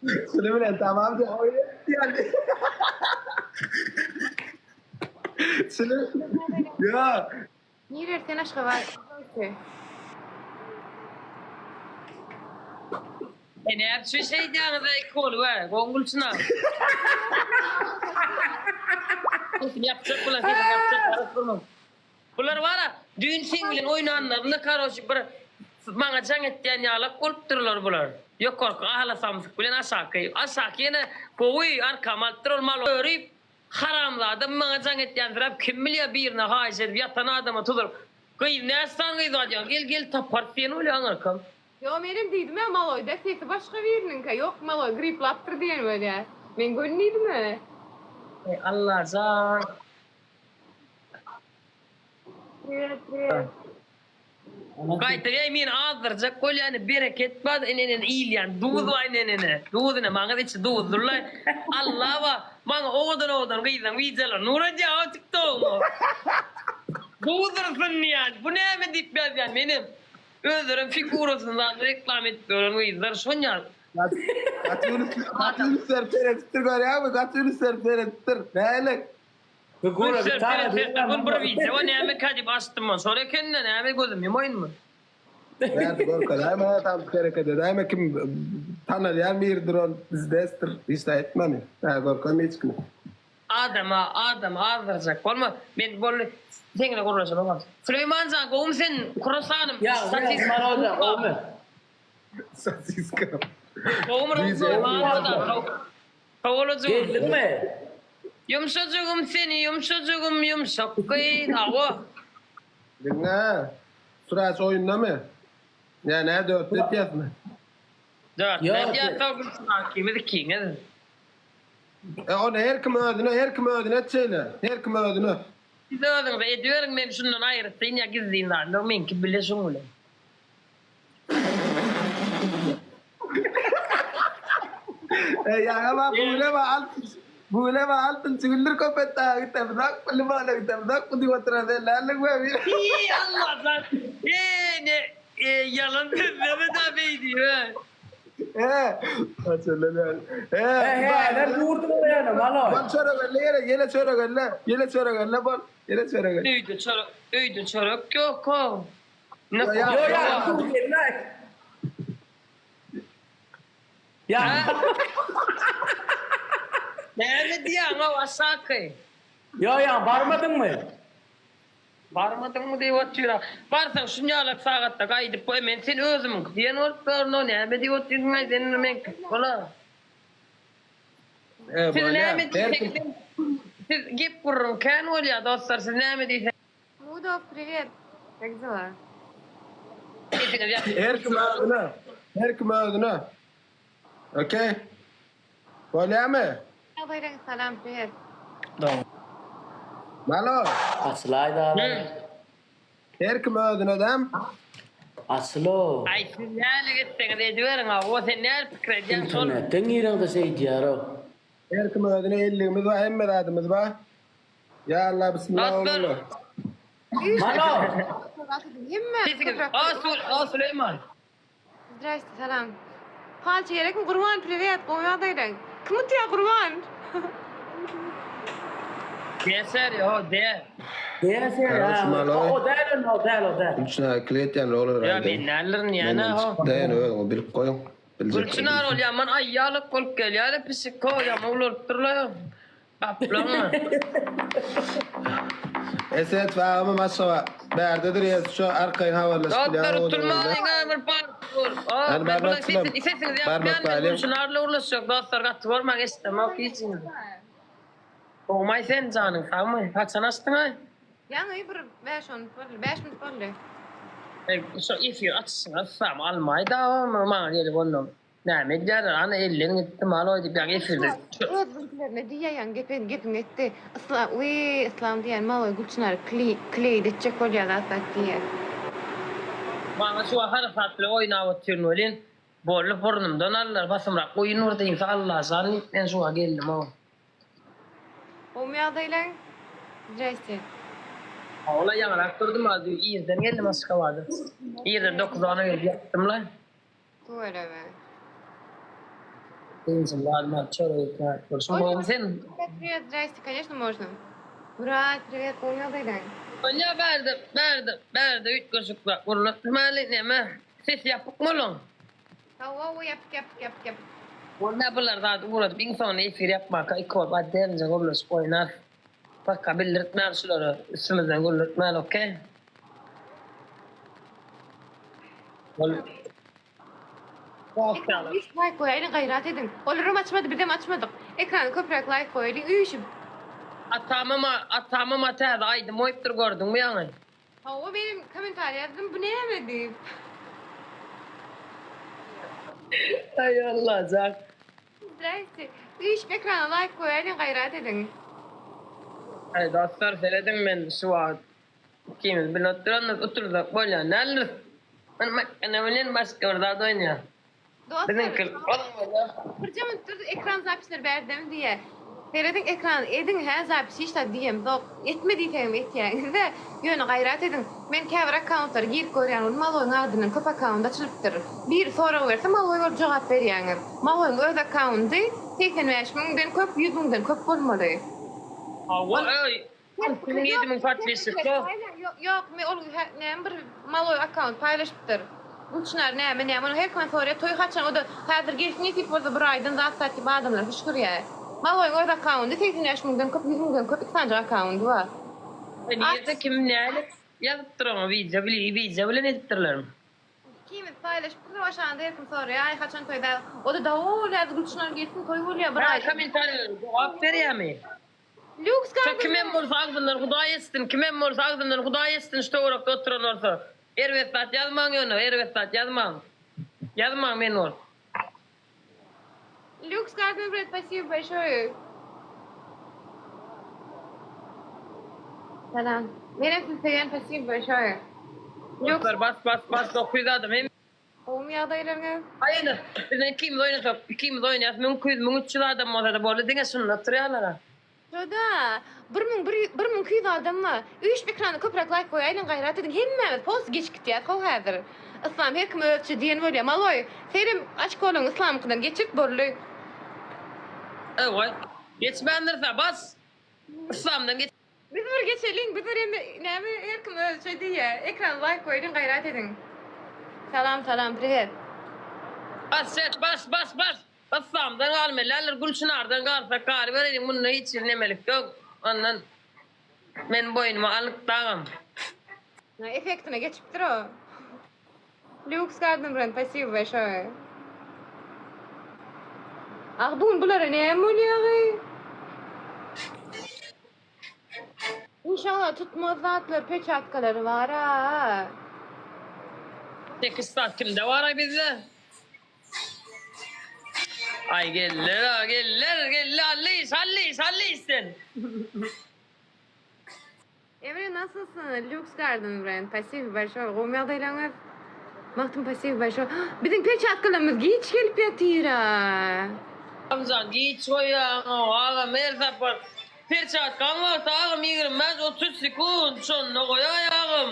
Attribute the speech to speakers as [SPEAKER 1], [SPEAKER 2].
[SPEAKER 1] Şuny bilen tamam diýip oýun etýän. Şuny Ýa.
[SPEAKER 2] Nireli sen Aşgabat?
[SPEAKER 3] E näme üçin şeýdýäňiz-aý kol we goňgulçyna? Sesini ýapjak bular sesini ýapjak garaz durmaň. Bular bara düýn seň bilen oýnanlarynda karoçi bir maňa jaň etýän ýalak bolupdyrlar bular. Ýokarky ala samsyk bilen aşaky. Aşaky ýene gowy arkamy alypdyr ol mal örüp haramzada maňa jaň etýänsiräp kim bilýär birine haýyş edip ýatan adama tuzuryp gyz näçe sany gyz bar diýýän gel gel taparys diýen bolýar aňyrkam.
[SPEAKER 2] Ýo menem diýdimä maloýda sesi başga biriniňkä ýok maloý griplapdyr diýen bolýa. Men göni diýdimä.
[SPEAKER 3] Eý Allajan.
[SPEAKER 2] Priwet priwet.
[SPEAKER 3] Gaýta eý meni azdyrjak bolýa ine bereket bar ine ine iýilýän duz bar ine ine duz ine maňa içi duzluly Alla bar maňa owadan owadan gyzlaň wideolaryny ugradýa o tiktogyma duz dursun diýýän bu näme diýip ýazýan menem özlerem figurasyny zat reklama edip ýören gyzlar şonýa
[SPEAKER 1] Gaty gaty üns berip seredipdir görýäňmi gaty üns berip seredipdir nälik.
[SPEAKER 4] Figura
[SPEAKER 3] Üns berip
[SPEAKER 4] gitara
[SPEAKER 3] seretsem bu bir wideo nämekä diýip açdym men şol ekende näme gözüm ýumaýynmy.
[SPEAKER 1] Bärde görkezäýme tam hereket edäýme kim tanalýan biridir ol bizdesdir hiç zat etmän hä görkezme hiç kime.
[SPEAKER 3] Adama adamy azdyrjak bolma men boldy seň bilen gürleşemok artyk. Süleýmanjan gowumy sen kurasanym
[SPEAKER 4] Ýa Maroja gowumy.
[SPEAKER 1] Sosiska.
[SPEAKER 3] Gowumy Süleýman Sowalajygym.
[SPEAKER 4] Geldiňmi?
[SPEAKER 3] Ýumşajygym seni ýumşajygym ýumşak gyz hawa.
[SPEAKER 1] Diňle. Suraç oýundamy? Ýa nä dörtde etýäsmi?
[SPEAKER 3] Dörtde etýäs soň Gülçynar ikimiz ikiňiz.
[SPEAKER 1] E ony her kim özüne her kim özüne et şeýle. Her kim özüne.
[SPEAKER 3] Siz özüňize ediberiň men şundan aýrytyn ýa gizlin zadym ýok meňki bile şuň bilen.
[SPEAKER 1] Ýaňa bak bu bile bak altyn bu bile bak altyn çügüldür Köpetdaga gitemizok limana gitemizok bu diýip oturan sen nälik be bir.
[SPEAKER 3] Hiý Allajan eee ne eee ýalan sözleme da beý diýip he.
[SPEAKER 1] He açylan ýaly. He
[SPEAKER 4] He he ýurduň ýöne maloý.
[SPEAKER 1] Bol çörek elle ýene ýene çörek elle ýene çörek elle bol ýene çörek elle.
[SPEAKER 3] Öýde çörek öýde çörek ýok how.
[SPEAKER 4] Ýok ýa dur gelme. Ýa.
[SPEAKER 3] Näme diýýäň-ow Aşaky?
[SPEAKER 4] Ýo ýa barmadyňmy?
[SPEAKER 3] Barmadyňmy diýip otyr-a. Barsaň şunýalak sagatda gaýdyp goý, men sen özümiňki diýen bolup ýörün-ow, näme diýip otyrsyň-aý sen indi meňki bol-a. Siz näme diýseňizem, siz gep-gürrüň kän bolýar dostlar, siz näme diýseňiz.
[SPEAKER 2] Mudow priwet kak dela.
[SPEAKER 1] Her kim özüne. Her kim özüne. Okey. Bolýamy?
[SPEAKER 2] Ýagdaýlaryň salam priwet.
[SPEAKER 1] Malo.
[SPEAKER 4] Açylaý daglar.
[SPEAKER 1] Her kim özüne däm.
[SPEAKER 4] Açylo.
[SPEAKER 3] Aý siz nälik etseňiz ediberiň hawa sen nälik pikir edýäň şol.
[SPEAKER 4] Internetden gireňde şeýdýärow.
[SPEAKER 1] Her kim özüne elligimiz bar hemme zadymyz bar. Ýa Allah bismillah
[SPEAKER 3] Dostlar.
[SPEAKER 1] oglum.
[SPEAKER 4] Malo.
[SPEAKER 2] Hemme
[SPEAKER 3] Sesiňiz A Sul A Süleýman.
[SPEAKER 2] Zdraste salam. Palçy gerekmi Gurban priwet gowy ýagdaýlaň. Kim utýa Gurban?
[SPEAKER 3] Deser ýo de.
[SPEAKER 4] Deser
[SPEAKER 1] Karoç
[SPEAKER 4] ha.
[SPEAKER 1] maloý.
[SPEAKER 4] O däl onda o däl o däl.
[SPEAKER 1] Gülçünar ikili etýän rolar
[SPEAKER 3] Ýa
[SPEAKER 1] aýdaýyn.
[SPEAKER 3] men nälerin ýa
[SPEAKER 1] Menden
[SPEAKER 3] nä ho.
[SPEAKER 1] çykdy ýene özüňiz bilip goýuň. Biljek
[SPEAKER 3] Gülçünar ol ýaman aýýalyk bolup gelýärle pişik ho ýaman ulalypdyrla. Gaplaňmy?
[SPEAKER 1] Eset agamy maşgala bärdedir ýa şu arkaýyn habarlaşyp
[SPEAKER 3] Dostlar
[SPEAKER 1] bilýän
[SPEAKER 3] utulmalyň ha bir bar.
[SPEAKER 1] Hany
[SPEAKER 3] Men
[SPEAKER 1] barmak
[SPEAKER 3] bulan
[SPEAKER 1] çylam.
[SPEAKER 3] sesini sesiňizi
[SPEAKER 1] Barmak
[SPEAKER 3] ýapýan men
[SPEAKER 1] baýlyň.
[SPEAKER 3] Gülçynarla gürleşjek dostlar gaty görmäň eşidemok hiçiňizi. Gowmaý sen janyň sagmy? Haçan açdyňaý?
[SPEAKER 2] Ýaňy bir 5-10 boldy, 5 minut boldy.
[SPEAKER 3] Eý şu efir açyşyňa yslam almaý da maňa gelip ondan. Näme edýärler ana elden gitdi maloý diýip ýaňy efirde
[SPEAKER 2] Özüňkilerine diýýä ýaňy gepen gepiň etdi. Yslam wiý yslam diýýän maloý Gülçynar kleýit etjek bolýa zat zat diýýä.
[SPEAKER 3] Maňa şu wagt harasat bilen oýnap otyryn welin boldy burnumdan aldylar basymrak oýun bir dynsa Allajan diýip men şu wagt geldim-ow.
[SPEAKER 2] Gowmy ýagdaýlaň? Zdraste.
[SPEAKER 3] Hawa-la ýaňyrak durdum az irden geldim Aşgabada. Irden dokuzana gelip ýatdym-la.
[SPEAKER 2] Tüweleme.
[SPEAKER 3] Dynjym galmady çörek ekmäp durşum. Gowymy sen?
[SPEAKER 2] Привет, привет, здрасте, конечно можно. Murat, привет, gowy ýagdaýlaň?
[SPEAKER 3] Bolýa bärde, bärde, bärde üýtgeşik zat gurlatmaly neme? Ses ýapykmy olaň?
[SPEAKER 2] Hawa, hawa, ýapyk, ýapyk, ýapyk, ýapyk.
[SPEAKER 3] Bolýa bular zady ugradyp iň soňunda efir ýapmaka iki bolup otdelnje gürleşip oýnarys. Paka bildirtmän şulara üstümizden güldürtmän okey. Ol
[SPEAKER 2] Ekrana üýşüp laýk goýaýlyň gaýrat ediň. Olaram açmady bizem açmadyk. Ekrana köpräk laýk goýaýlyň üýşüp.
[SPEAKER 3] Atamama atamama täze aýdym goýupdyr gördüňmi ýaňy.
[SPEAKER 2] Hawa menem kommentariýa ýazdym bu näme diýip.
[SPEAKER 3] Aý Allajan.
[SPEAKER 2] Zdrasti. Üýşüp ekrana laýk goýaýlyň gaýrat ediň.
[SPEAKER 3] Aý dostlar serediň men şu wagt ikimiz bile oturandyr utulsak bolýan däldir. Men makina bilen başga bir zat oýnaýan.
[SPEAKER 2] Dostlar
[SPEAKER 3] Biziňki
[SPEAKER 2] birje minut dur ekran zapisleri bärdemi diýýä. Serediň ekran ediň hä zapis hiç zat diýemzok. Etme diýseňem etýäňizde. Ýöne gaýrat ediň. Men käbir akkauntlara girip görýän ol maloýyň adyndan köp akkaunt açylypdyr. Biri sorag berse maloý bolup jogap berýäňiz. Maloýyň öz akkaundy 85 müňden köp 100 müňden köp bolmaly.
[SPEAKER 3] Hawa öý 67 müň podpisçikli.
[SPEAKER 2] Ýok ýok men ol näme bir maloý akkaunt paýlaşypdyr. Gülçynar näme näme ony her kim soraýar toý haçan o-da häzir gelsin nesip bolsa bir aýdan zat zat diýip adamlar hüşgürýär. Maloýyň öz akkaundy 85 müňden köp 100 müňden köp iki sanyjak akkaundy bar.
[SPEAKER 3] Nirde kim näle ýazypdyr oňa wideo bile wideo bilen edipdirlermi.
[SPEAKER 2] Ikimiz paýlaşyp durdyk aşagynda her kim soraýar aý haçan toý zat o-da dowol häzir Gülçynar gelsin toý bolýar bir
[SPEAKER 3] Hä
[SPEAKER 2] aý.
[SPEAKER 3] kommentariýalara jogap berýärmi?
[SPEAKER 2] Lýuks
[SPEAKER 3] Şo
[SPEAKER 2] garden
[SPEAKER 3] kimem bolsa agzyndan hudaý etsin kimem bolsa agzyndan hudaý etsin şu töwerekde oturan bolsa erbet zat ýazmaň ýöne erbet zat ýazmaň ýazmaň men bolup.
[SPEAKER 2] Lýuks garden bret spasibo bolşoýe. Salam. Menem sizi söýýän spasibo bolşoýe. Lýuks
[SPEAKER 3] Dostlar bas bas bas 900 adam hem.
[SPEAKER 2] Gowumy ýagdaýlaryňyz?
[SPEAKER 3] Aýna biz ikimiz oýnasak ikimiz oýnaýas 1200 1300 adam bolsada boldy diňe şunda oturýarlara.
[SPEAKER 2] Şoda bir müň bir bir müň 200 adam bar. Üýşüp ekrana köpräk laýk goýaýlyň gaýrat ediň hemmämiz post geç gitýäs how häzir. Yslam her kim özçe diýen bolýa. Maloý senem aç koluňy yslamyňkydan geçirt boldy.
[SPEAKER 3] Ewa geçmändirse bas yslamdan geç.
[SPEAKER 2] Biz bir geçeliň biz bir hemme näme her kim özçe diýýä. Ekrana laýk goýaýlyň gaýrat ediň. Salam salam priwet.
[SPEAKER 3] Bas set bas bas bas. Yslamdan galmaly däldir Gülçynardan galsak galybereliň munda hiç hili nemelik ýok ondan men boýnuma alyp dagam.
[SPEAKER 2] Efektine geçipdir o. Lux Garden Brand spasibo bolşoýe. Ah bu gün bulara näme bolýagy? Inşallah tutmaz zatlar peçatkalary bar a.
[SPEAKER 3] 8 saat kimde bar ay bizde? Ay geller ha geller gelli halli iş halli iş halli iş sen.
[SPEAKER 2] Emre nasylsyn? Lux Garden Brand spasibo bolşoýe. Gowy ýagdaýlaryňyz? Magtym spasibo bolşoýe. Biziň peçatkalarymyz giç gelip ýatyr a.
[SPEAKER 3] Ramzan giç goýýaň ow agam her sapar perçatkaň wagty agam 25 30 sekunt şonda goýaý agam.